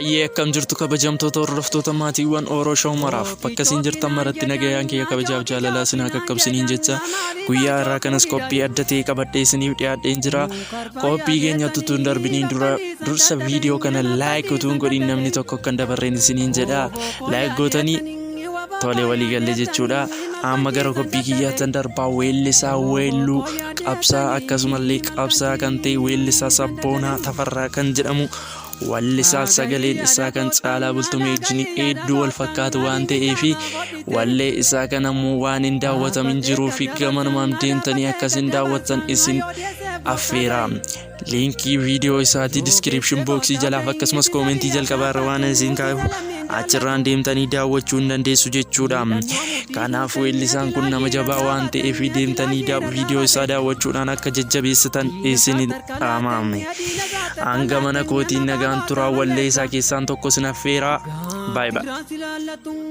Yooyyee, akkam jirtu kabajamtoota hordoftoota maatiiwwan Oro Show maraaf? Bakka isin jirtan maratti nagayaan kiyya kabajaaf jaalalaa isin haa qaqqabsiniin jecha, guyyaa irraa kanas qophii adda ta'e qabadhee isiniif dhiyaadheen jira. Qophii keenyatti utuu hin darbiniin dura, dursa viidiyoo kana like utuu hin godhin namni tokko akka hin dabarreen isiniin jedha. Like gootanii tole walii galle jechuudha. Amma gara qophii kiyyaattan darbaa. Weellisaa weelluu qabsaa, akkasumallee qabsaa kan ta'e weellisaa Sabboonaa Tafarraa kan jedhamu, wallisaa sagaleen isaa kan Caalaa Bultumee wajjin hedduu wal fakkaatu waan ta'eef, wallee isaa kana immoo waan hin daawwatamin jiruu fi gamanumaan deemtanii akkasin daawwattan isin affeera. Liinkii viidiyoo isaatii description boxii jalaaf akkasumas koomentii jalqabaa irra waan isin kaa'u, achirraan deemtanii daawwachuu hin dandeessu jechuudha. Kanaaf weellisaan kun nama jabaa waan ta'eef, deemtanii viidiyoo isaa daawwachuudhaan akka jajjabeessitan isin dhaamame. Hanga mana kootiin nagaan turaa. Wallee isaa keessaan tokko isin affeeraa. Baay'ee baay'ee.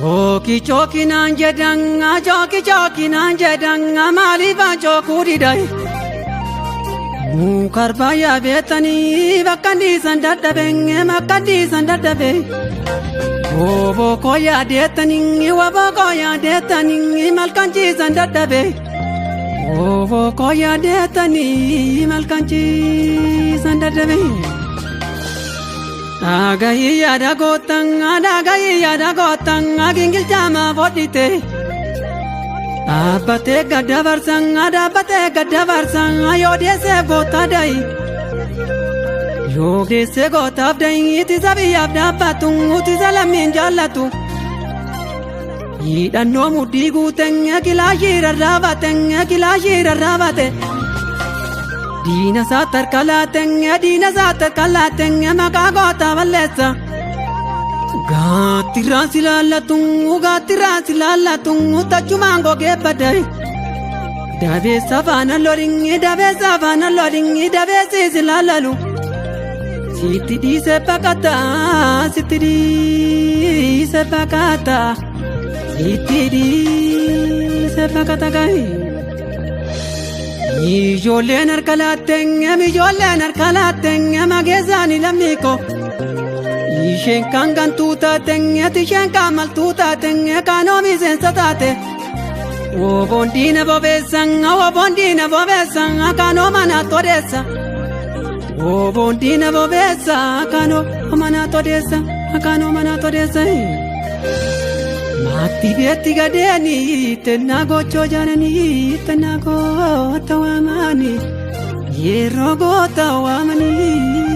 Chooki chooki naan jedhan, chooki chooki naan jedhan, maaliif chookuu didaye? Mukarba yaabeetanii bakka dhiisan dadhabeen, bakka dhiisan dadhabe. Obbo koo yaadeetanii, waboo koo yaadeetanii, malkan ciisan dadhabe. Obbo koo yaadeetanii, malkan ciisan dadhabe. Dhagahii yaada gootan, dhagahii yaada gootan, gingilchaamaa fodhite. Dhaabbatee gadda barsan, dhaabbatee gadda barsan, yoo deessee goota da'i. Yoo geessee gootaaf da'i, ittisa biyyaaf dhaabbatu, ittisa lammiin jaallatu. Hidhannoo mudhii guuten, kilaashii rarraabate, kilaashii rarraabate. Diina isaa harka laaten, diina isaa harka laaten, maqaa gootaa balleessa. Gaattirraan si laallatu, gaattirraan si laallatu, tachumaan gogee badde. Dabeessa faana loringi, dabeessa faana loringi, dabeessi si laallalu. Sitti dhiise baqata, sitti dhiise baqata, sitti dhiise baqata gahi. Ijoolleen harka laatten, ijoolleen harka laatten, mageessaani lammiiko. Isheen kan gantuu taaten, isheen kan maltuu taaten, kan oomiseensa taate. Woboon diina bobeessan, woboon diina bobeessan, kan oomana todeessa. Woboon diina bobeessa, kan oomana todeessa, kan oomana todeessa. Maatti beetti gadeeni, tennaa gochoo jaananii, tennaa goota waamanii, yeroo goota waamanii.